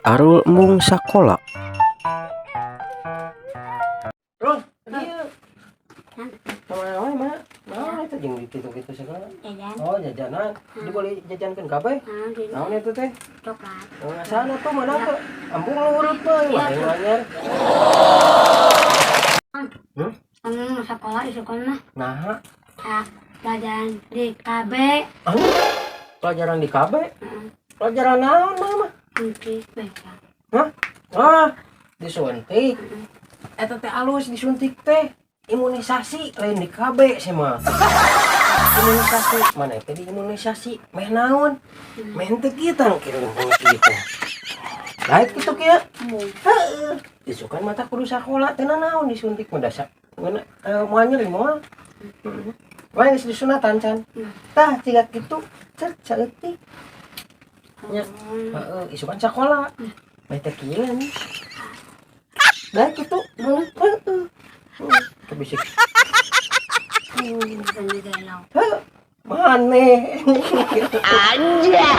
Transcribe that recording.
Arul embung sakola. Rul, iya. Kemana wae, mana? Mana itu jeung gitu-gitu segala. Jajan. Oh, jajanan. Jadi boleh jajankeun kabeh? Nah, gini. Naon itu teh? Coklat. Oh, sana tuh mana tuh? Ambung lu urut mah, Iya. mana anyar. Hmm? Kamu sekolah isukan mah. Nah, Ya, pelajaran di KB. anu pelajaran di KB? Heeh. Pelajaran naon mama? Nanti baca. Hah? Ah, disuntik. Eta teh alus disuntik teh. Imunisasi lain di KB sih mah. Imunisasi mana teh diimunisasi meh naon? Meh teu kieu tah kieu gitu. Lain kitu kieu. Heeh. Isukan mata kudu sakola teh naon disuntik mah dasa. Ngeuna moal nyeri moal. Heeh. Wah, geus disunatan can. Tah ciga kitu cet saeutik. Nya. Heeh, isukan sakola. Meh teh kieu nih. Lah kitu. Heeh. Kebisik. Bukan gelo. Heuh. Maneh. Anjay.